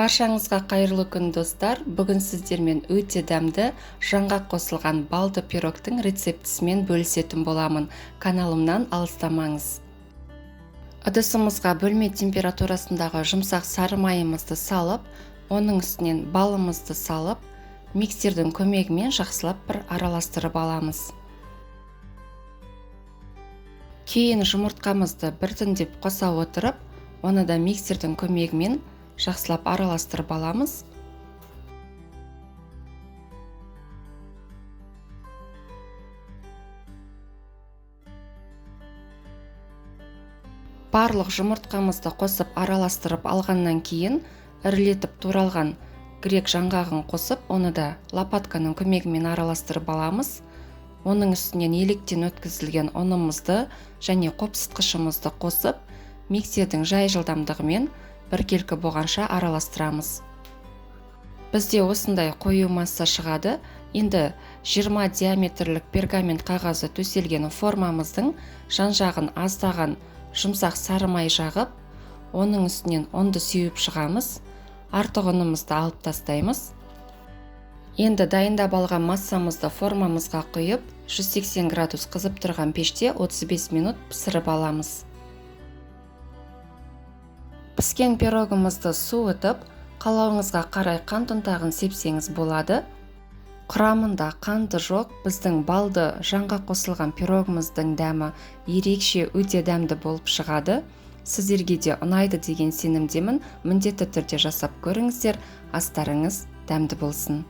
Баршаңызға қайырлы күн, достар. Бүгін сіздермен өте дәмді жаңғақ қосылған балды пирогтың рецептісімен бөлісетін боламын. Каналымнан алыстамаңыз. Ыдысымызға бөлме температурасындағы жұмсақ сары майымызды салып, оның үстінен балымызды салып, миксердің көмегімен жақсылап бір араластырып аламыз. Кейін жұмыртқамызды біртіндеп қоса отырып, оны да миксердің көмегімен жақсылап араластырып аламыз. Барлық жұмыртқамызды қосып араластырып алғаннан кейін ірілетіп туралған грек жаңғағын қосып, оны да лопатканың көмегімен араластырып аламыз. Оның үстінен електен өткізілген ұнымызды және қопсытқышымызды қосып, миксердің жай жылдамдығымен біркелкі болғанша араластырамыз. Бізде осындай қою масса шығады. Енді 20 диаметрлік пергамент қағазы төселген формамыздың жан-жағын аздаған жұмсақ сары май жағып, оның үстінен ұнды сеуіп шығамыз. Артық ұнымызды алып тастаймыз. Енді дайындап алған массамызды формамызға құйып, 180 градус қызып тұрған пеште 35 минут пісіріп аламыз. Піскен пирогымызды суытып, қалауыңызға қарай қант ұнтағын сепсеңіз болады. Құрамында қанты жоқ, біздің балды жаңғақ қосылған пирогымыздың дәмі ерекше өте дәмді болып шығады. Сіздерге де ұнайды деген сенімдемін. Міндетті түрде жасап көріңіздер, астарыңыз дәмді болсын.